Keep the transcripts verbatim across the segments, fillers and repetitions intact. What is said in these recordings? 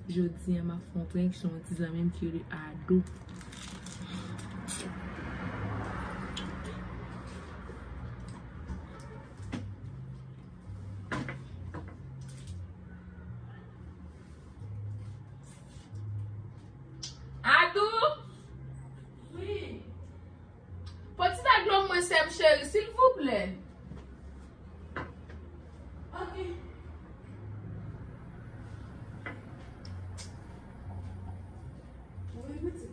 Jodi a, m ap fè yon prank sou yon ti zanmi m ki rele Adou. Adou! Wi. Pote ti ta dlo mwen, sè m cheri, silvouplè. Ok. Wi, pitit.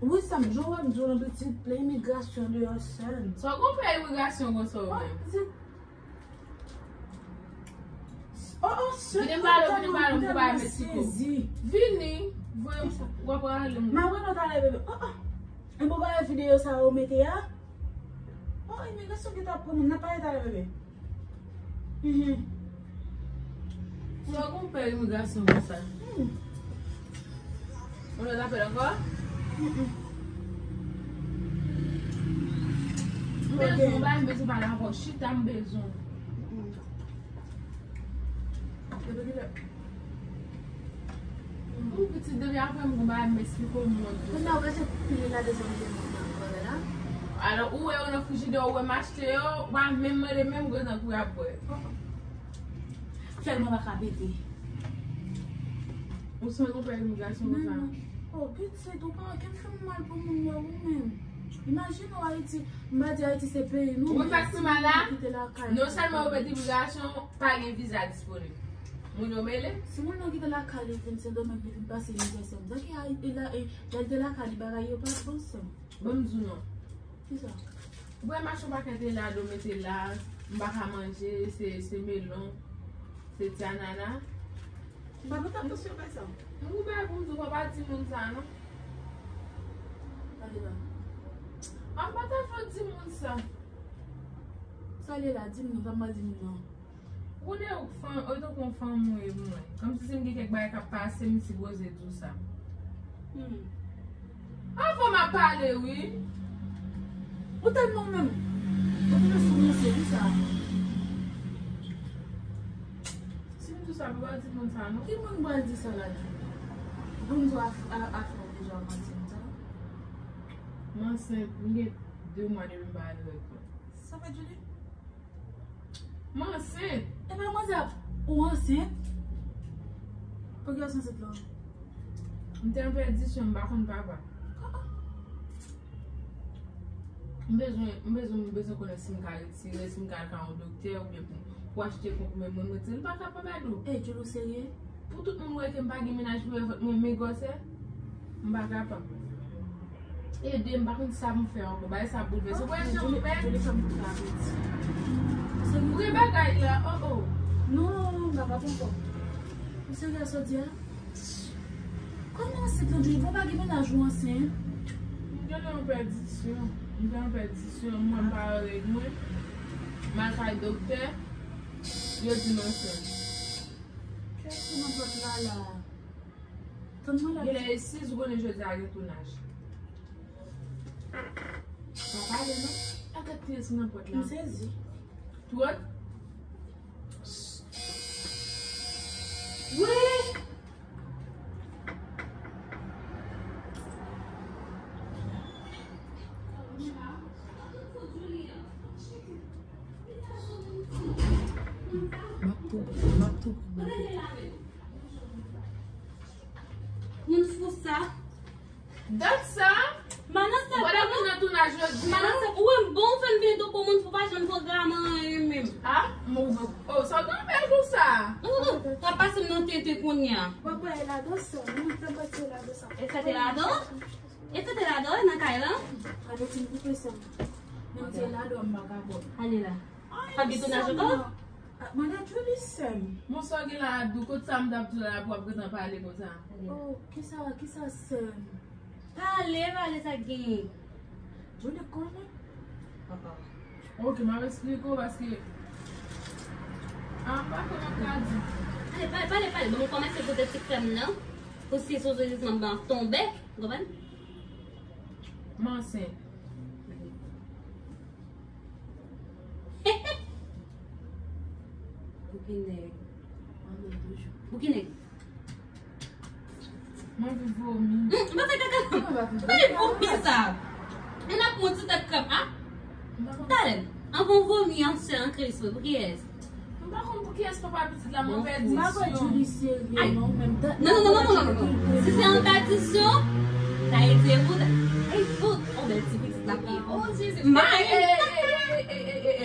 Wi, sè m, jan w ap di w lan pitit, plan imigrasyon deyò sè m. Sa w konn fè imigrasyon konsa w menm? Oh, oh, sè m, vini m pale w, vini m pale w, m konn pa Meksiko. Vini, voye m, w ap rale m. M a wè nou talè, bebe. Oh, oh. E bon, bagay videyo sa yo mete a? Oh, imigrasyon ki t ap pran moun, n ap pale talè, bebe. Mhm. Sa w konn fè imigrasyon konsa? Hmm. Ou lòt apèl ankò? Mm-mm. M bezwen, m bezwen pale avè w. Chita, m bezwen. Mm-mm. Depi kilè? Ou pitit depi apre m gon bagay m esplike w mwen tou. Kounye a ou ka se pile la desann de mwen nan kòlè la. Alò, ou wè yo nan frijidè, ou wè m achte yo, ou pa menm mande menm gentan pou y ap bwè. Sèlman pa ka pete. Ou son konpè imigrasyon konsa. Non, non. Oh, pitit, ou pa gen fè mal pou moun yo, ou menm. Imajine w Ayiti, m pa di Ayiti se peyi nou, men si moun nan kite lakay. Non sèlman yo pete imigrasyon, pa gen viza disponib. Moun yo mele. Si moun nan kite lakay li vin Sendomeng, li vin pase mizè sè m. Sa ki Ayiti la, e, lè l te lakay li, bagay yo pa t bon sè m. Ban m di w non. Kisa? Ou wè machin pakèt elado mete la, m pa ka manje, se, se melon, se ti anana. M pa fè atansyon bay sa. M gon bagay pou m di w, fò pa di moun sa non. Sa li la? A, m pa ta fè di moun sa. Sa li la, di m non, sa m pa di moun non. Ou de ou fanm, ou tankou yon fanm ou ye pou mwen. Kòmsi si m gen kèk bagay k ap pase, m sipoze di w sa. Hmm. Avan m ap pale, wi. Ou tèlman menm. Ou vin sou mesye, wi sa. Si m di w sa, m pa di moun sa, non. Ki moun pral di sa la, Julie? Bon, m di w a, a, a fè w deja manti konsa. M ansent, m gen de mwa depi m pa al règ mwen. Sa fè, Julie? M ansent. Epa manzè, ou ansent? Pou ki w ansent la? M te an pèdisyon, m pa konn papa. M bezwen, m bezwen, m bezwen konnen si m ka retire, si m ka al ka yon doktè oubyen pou, pou achte konprimen mwen retire. M pa kapab, Adou. Ey, Julie, ou serye? Pou tout moun wè ke m pa gen mennaj pou yo fè mwen men gwosè, m pa kapab. Ede m, pa konn sa pou m fè ankò. Bagay sa boulvèse. Ou wè jan m pè? Ou gen bagay la, oh, oh. Non, non, non, m pa kapab ankò. Ou serye sa w di a? Kòman ansent lan, Julie? Bon, pa gen mennaj ou ansent? M te nan pèdisyon. M te nan pèdisyon. Mwen pa règ mwen. M al kay doktè. Yo di m ansent. Kiyès ki nan pòt la la? Tann mwen la. Genlè e sis, ou konnen jodi a gen tounaj. Pa pale non. A gad kiyès ki nan pòt la. M sezi. Twòp. Wi. M ap tou, m ap tou. Moun fou sa. Dat sa? Manan sa. Wè l ap vin nan tounaj jodi. Manan sa, ou wè m bon, ou fè m vin tankou moun fou, pa janm pwograme anyen menm. Ah, m, oh, sa w t ap fè jou sa? Non, non, non, w ap pase m nan tete kounye a. W ap wè ladan sa, mwen t ap bati ladan sa. E sa te ladan? E sa te ladan, nan kay lan? Gade ti koupe sa. Menm ti ladan, m pa ka bon. Ale la. P ap gen tounaj ankò? Ah, mande Julie sè m. Bon, sa w gen la, Adou? Kot sa m t ap di w la pou w ap gentan pale konsa? Oh, kisa, kisa sè m? Pale, pale, sa k genyen? Julie konnen. Ok, m ap eksplike w paske, ah, m pa konn m ap ka di. Ale, pale, pale, pale. Bon, m kòmanse kote ti frè m nan. Pou si sou sezisman ban tonbe, w konprann? M ansent. Bouki nèg. Mwen menm toujou. Bouki nèg. Mwen anvi vomi. Hum, mwen fè kaka. Mwen pa vomi sa. E n ap pran ti tèt kòb a. Talè. Anvan w vomi an sèl an kris mwen. Pou kiyès? M pa konn pou kiyès papa pitit la, mwen pèdi. M pa kwè Julie serye non, menm. Non, non, non, non, non, non. Si se yon tradisyon, ta ete pou ta. Ey, fout, on bèl ti pitit la piye. Oh, Jezi. M pa renmen.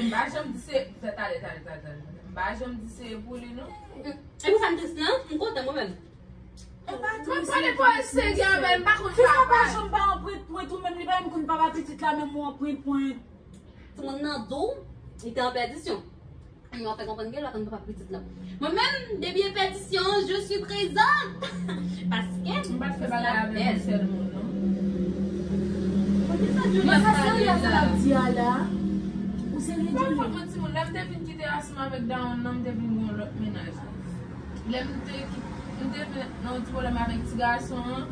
M pa janm di se. Talè, talè, talè, talè. M pa janm di se pou li, non. E pou sa m tris lan, m kontan mwen menm. Mwen pale pa serye avè l, m pa konn papa. Fi sa pa janm pa anprent pwent ou menm, li pa menm konn papa pitit la, menm ou anprent pwent. Timoun nan di w, li te an pèdisyon. Yo fè konprann gen lòt ann papa pitit la. Mwen menm, depi e pèdisyon, je suis présente. Paske m pa t fè bagay avè yon sèl moun, non. Mwen sa serye sa l ap di a la. Ou serye di. Mwen fòk mwen timoun, lè m te vin kite ansanm avèk dawonn nan, m te vin gen yon lòt mennaj. Lè m te, m te vin nan yon ti pwoblèm avèk ti gason an,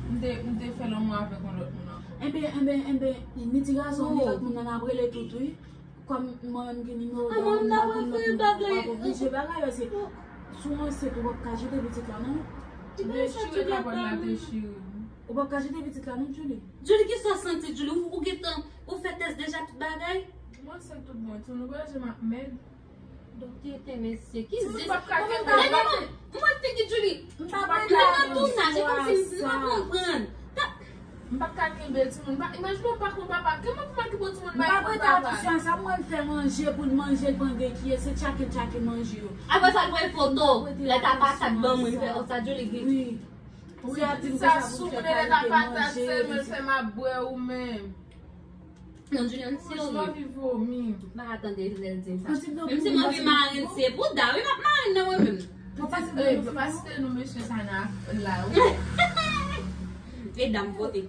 m te, m te fè lanmou avèk yon lòt moun ankò. Enben, enben, enben, ni ti gason, ni lòt moun nan ap rele tout, wi. Kòm mwen menm gen nimewo dawonn, m pa konn lòt moun, w ap oblije bagay, paske si w ansent, ou p ap ka jete pitit la, non. Dechire kapòt la, dechire. Ou p ap ka jete pitit la, non, Julie. Julie, kisa w santi, Julie? Ou, ou gentan, ou fè tès deja, tout bagay? Mwen ansent tout bon, tou nou voyaje m ap mèd. Doktè te mesye, ki zis. Mwen, mwen, mwen, figi Julie. M pa nan tounaj, e kòmsi m pa konprann. M pa ka kenbe l, timoun. Imajine w pa konn papa. Kòman pou m okipe w timoun, m pa konn papa. M pa prete atansyon a sa, mwen fè manje pou l manje, l pran gen kiye, se tchake l tchake manje yo. Apre sa, l voye foto. Lè ta patat ban mwen, l fè, oh, sa Julie gen. Wi. Wi, sa soumoun lè ta patat, se mwen l fè m ap bwè ou menm. Non, Julie, m serye. Franchman, anvi vomi. M pa ka tande lè l di m sa. Menm si m anvi mare l, se pou da, wi, m ap mare l nan mwen menm. Pou pa site, pou pa site non mesye sa nan la, wi. E dam vote.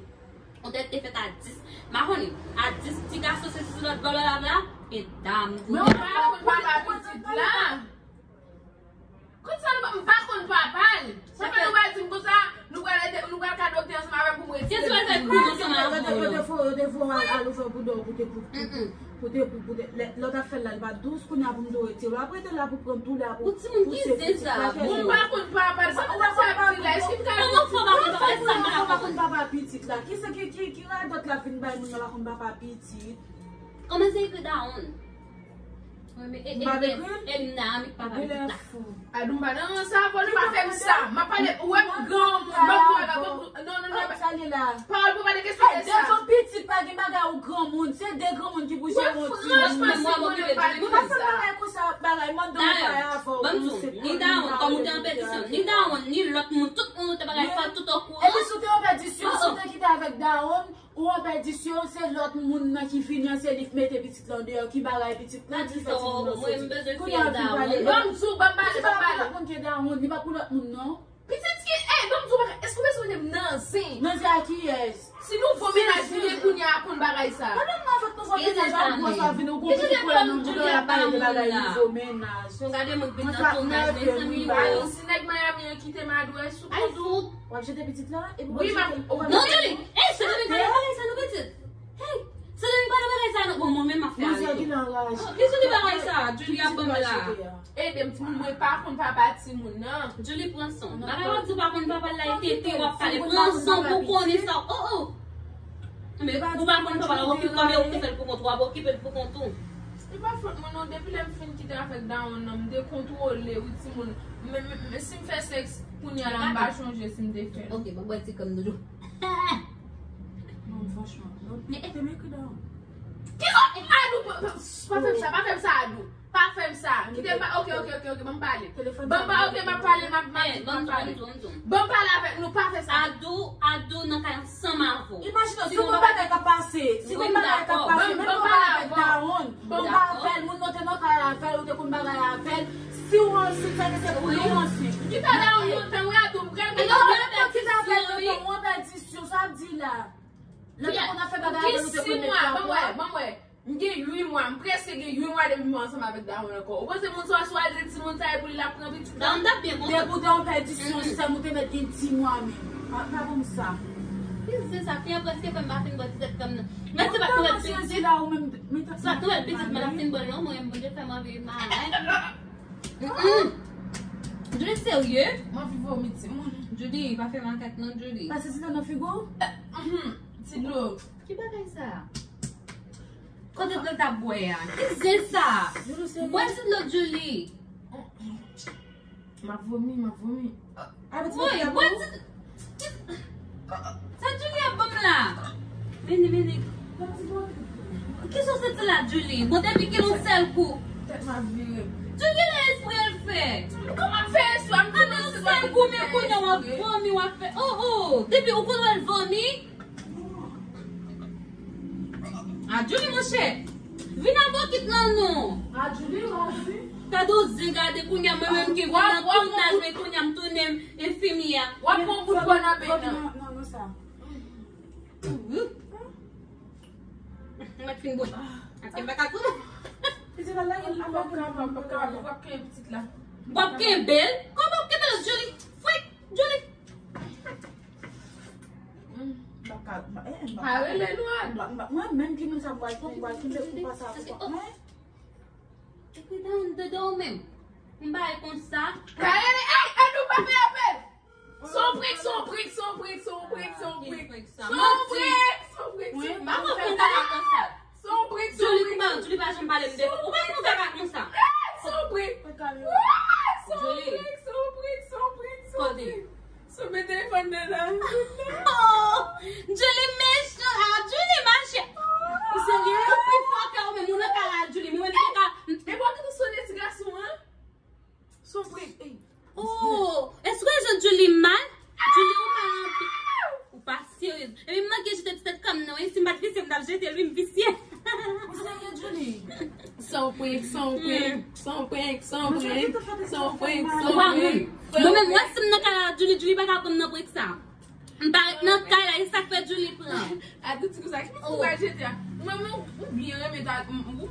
Kontèt te fèt a dis. M pa konnen. A dis, ti gason se sou lòt bò lòt la, e dam vote. Men w pa konn papa pitit la. Konn sa nou pa, m pa konn papa l. Sa fè nou pral di m konsa, nou pral ede, nou pral ka doktè ansanm avè m pou m retire l. Kèso l fè kouri ansanm avè w? Yo te, yo te fò, yo te fò al, al ouvè bouda w pou te, pou, pou, pou te, pou, pou te, lè, lè w t ap fè l la, li pa t dous, kounye a pou m di w retire l. W ap rete la pou pran doulè a, pou, pou se pitit la. Bon, m pa konn papa l, sa konn sa ap di la, èske m ka... Kòman fò w pa konn papa pitit la? Kisa ki, ki, ki radòt l ap vin bay moun nan pa konn papa pitit? Kòmanse ekri dawonn. Mwen, e, e, e, e, m nan anmik papa pitit la. Adou, m pa nan rans avè w, pa fè m sa. M ap pale, ou wè m granmoun, m ap pale, non, non, non. Pawòl pou pale kesyon de sa. Devan pitit pa gen bagay ou granmoun, se de granmoun ki pou jere yon timoun. Franchman, si moun yo pale m pa fè bagay konsa, bagay, mande yon bagay avè w. Ban m di w, ni dawonn, kòm ou te an pèdisyon, ni dawonn, ni lòt moun, tout moun ou te bagay fè, tout okouran. Epi si w te an pèdisyon, si w te kite avèk dawonn, ou an pèdisyon, se lòt moun nan ki vini an, se li k mete pitit la andeyò, ki bagay pitit la, ki fè timoun nan soti. Kounye a vin pale. Ban m di w, ban m pale, ban m pale. Pitit la pa konn ke dawonn, li pa pou lòt moun, non. Pitit ki, ey, ban m di w bagay, èske w bezwen mete m nan zen? Nan zen a kiyès? Si nouvo mennaj vini kounye a konn bagay sa. Pale m nan avèk nouvo mennaj, a gwo sa vini, ou gon pitit koulè nan bouda w, l ap pale de bagay nouvo mennaj. Gade moun vin nan tounaj, mezanmi. Ay, si nèg Miami an kite m adrès ou konn tou. W ap jete pitit la? Epi w ap jete l. Non, Julie! Ey, se depi pale bagay sa nou pitit. Hey! Se depi pale bagay sa nou. Bon, mwen menm m ap fè ale. Ki Julie bagay sa? Julie ap ban m la. Ede m, timoun, mwen pa konn papa timoun nan. Julie pran san. Bagay w ap di w pa konn papa l la, e tete w ap pale. Pran san pou konnen sa. Oh, oh! Men ou pa konn papa l, w okipe kòm ou te fè l pou kont ou, w ap okipe l pou kont ou. Se pa fòt mwen non, depi lè m fin kite avèk dawonn nan, m dekontwole, wi, timoun. Men, men, men si m fè sèks, kounye a la, m pa chonje si m te fè l. Ok, ban m bwè ti krèm doudou. Non, franchman. Non, te m ekri dawonn. Kisa? Adou, pa, pa, pa fè m sa, pa fè m sa, Adou. Pa fè m sa. Kite m pa, ok, ok, ok, ok, ban m pale. Ban m pa, ok, m ap pale, m ap, m ap, m ap pale. Ban m pale avèk nou, pa fè sa. Adou, Adou nan kay ansanm avè w. Imajine w, si w konn bagay k ap pase, si w konn bagay k ap pase, menm ou pale avèk dawonn, ou pa avè l, moun nan te nan kay avè l, ou te konn bagay avè l, si w ansent, sa vle di se pou li w ansent. Kite dawonn lontan, wi, Adou, m renmen dawonn. Kite avè l lontan, ou an pèdisyon, sa w ap di la. Lè w te konn ap fè bagay avè l, ou te konn met kapòt. M gen uit mwa, m prèske gen uit mwa depi m ansanm avèk dawonn ankò. Ou panse moun sa, si w al gen timoun sa, e pou li l ap pran pitit la? Dawonn t ap byen kontan. Depi w te an pèdisyon, se sa m ou te mèt gen dis mwa menm. Pa, pa ban m sa. Ki se sa, fi an prèske fè m pa fin bwè ti tèt krèm nan. Men se pa t nouvèl pitit. Se pa t nouvèl pitit mwen ap fin bwè l non, mwen menm Bondye fè m anvi mare. Mm-mm. Julie, serye? M anvi vomi, timoun. Julie, pa fè makak non, Julie. Pase ti dlo nan figo w? Mhm. Ti dlo. Ki bagay sa? Kote dlo t ap bwè a? Ki zen sa? Julie, serye? Bwè ti dlo, Julie. M ap vomi, m ap vomi. Woy, bwè ti... Sa Julie ap ban m la? Vini, vini. Kisa w santi la, Julie? Bon, depi ki yon sèl kou. Tèt m ap vire. Julie, ki lè espre l fè? Kòman m fè espre? M... An, yon sèl kou, men kounye a w ap vomi, w ap fè... Oh, oh. Depi ou konn wè l vomi? A Julie, monchè, vin nan bokit lan non. A Julie, w ap di? Gade w zen, gade kounye a, mwen menm ki vin nan tounaj, men kounye a m tounen enfimyè. W ap pran bout bò nan bèk nan. Nan, nan, nan sa. Mwen fin bwè. Atè m pa ka tou. Pitit la lage l, m p ap kapab, m p ap kapab, m p ap kenbe pitit la. W ap kenbe l? Kòman w ap kenbe l, Julie? Fwit, Julie. Mm, m p ap ka, m p ap, eh, m p ap... Pa rele nou a. M p ap, m p ap, mwen menm ki moun sa m pral pran, m pral kenbe pou pa sa, pou pa, mwen. Epi dan, dan, dan w menm. M bay konsa. Pa rele, ey, ey, nou pa fè apèl. Son prank, son prank, son prank, son prank, son prank. Son prank, son prank, son prank. Wi, m pa konn fè kaka konsa. Son prank, son prank. Julie, kouman, Julie pa janm pale m de... Ou pa konn fè kaka konsa. Son prank. Son prank, son prank, son prank, son prank. Sou men telefòn nan la. Oh, Julie mechan. Ah, Julie mache. Ou serye? Ou pi fò ke ou menm, ou nan kay la, Julie. Mwen menm, m te ka... E bò ki te sone ti gason an? Son prank, ey. Oh, èske w jwenn Julie mal? Julie, ou mal anpil. Ou pa serye. Epi m manke jete ti tèt kòm nan, wi. Si m pa t visye, m t ap jete l, wi, m visye. Ou serye, Julie? Son prank, son prank, son prank, son prank, son prank, son prank. Mwen menm, mwen si m nan kay la, Julie, Julie pa ka pran m nan prank sa. M pa ret nan kay la, e sa k fè Julie pran. A tout ti konsa, ki pou pral jete a? Mwen, mwen, ou byen renmen ta, m, m, m, m, m,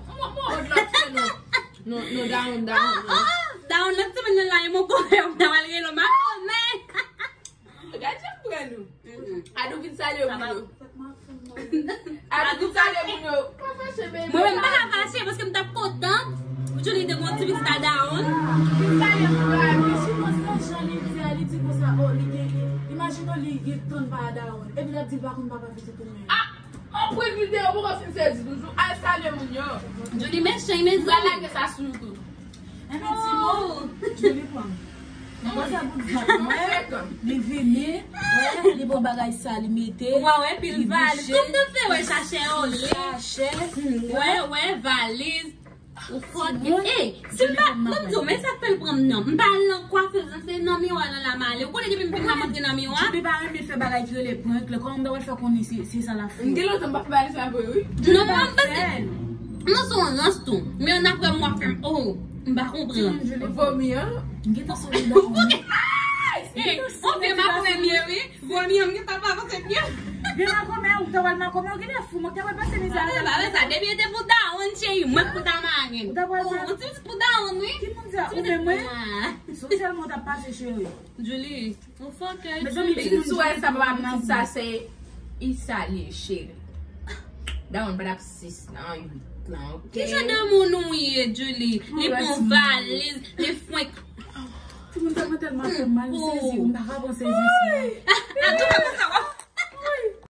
non, non, non, down, down, non. Down, lòt semèn nan la, e mon kòlè, m ta pral rele w, m a konnen. Gad jan m pran nou. A nou vin salye moun yo. A nou vin salye moun yo. Pa fache, baby. Mwen menm pa ka fache paske m t ap kontan. Julie te gon ti pitit a dawonn. Vin salye moun yo a nou. Imajine w nan jan li di a, li di konsa, oh, li gen, imajine w li gen tann pa a dawonn. Epi l ap di l pa konn papa pitit ou menm. Ah, on prank videyo poko fin sezi toujou. Al salye moun yo. Julie mechan, mezanmi. Pral lage sa sou YouTube. Enben, ti mo, Julie pran. Li pase bout vag mwen, li vini, wè, li pran bagay sa, li mete, li bouche. Kòm nan fè wè sachè yo, li. Sachè, wè, wè, valiz. Ou fòk. Ey, si m pa, mwen m di w, men sa k fè l pran m nan. M pa al nan kwafez lan, se nan miwa lan la m ale. Ou konnen depi m vin la m antre nan miwa. Julie pa renmen fè bagay ki rele prank la, kòman m ta pral fè konnen se, se sa l ap fè? M gen lontan m pa fè bagay sa vre, wi. Non, m pa fè l. Mwen se yon rans tou. Men ann apre mwa fè m, oh, m pa konprann. Vomi an. M gentan sove dawonn. Ey, on vye makomè m ye, wi. Vomi an, m gentan pa panse byen. Vye makomè, ou ta pral makomè, ou genlè fou, mwen ta pral pase mizè. Pa vle, pa vle sa. Depi e te pou dawonn, cheri, mwen pou ta marenn. Ou ta pral... Oh, on ti pou dawonn, wi. Ki moun sa? Ou menm, wi. Sosyèlman, ou t ap pase, cheri. Julie. Mezanmi, pitit sou wè sa, papa pitit sa se Isa li ye, cheri. Dawonn pa t ap sis lan, uit lan, oke? Ki jan de moun ou ye, Julie? Li pran valiz, li fwenk. Timoun sa mwen tèlman fè m mal, m sezi, m pa ka pran sezi. A, a, tou pa konsa, w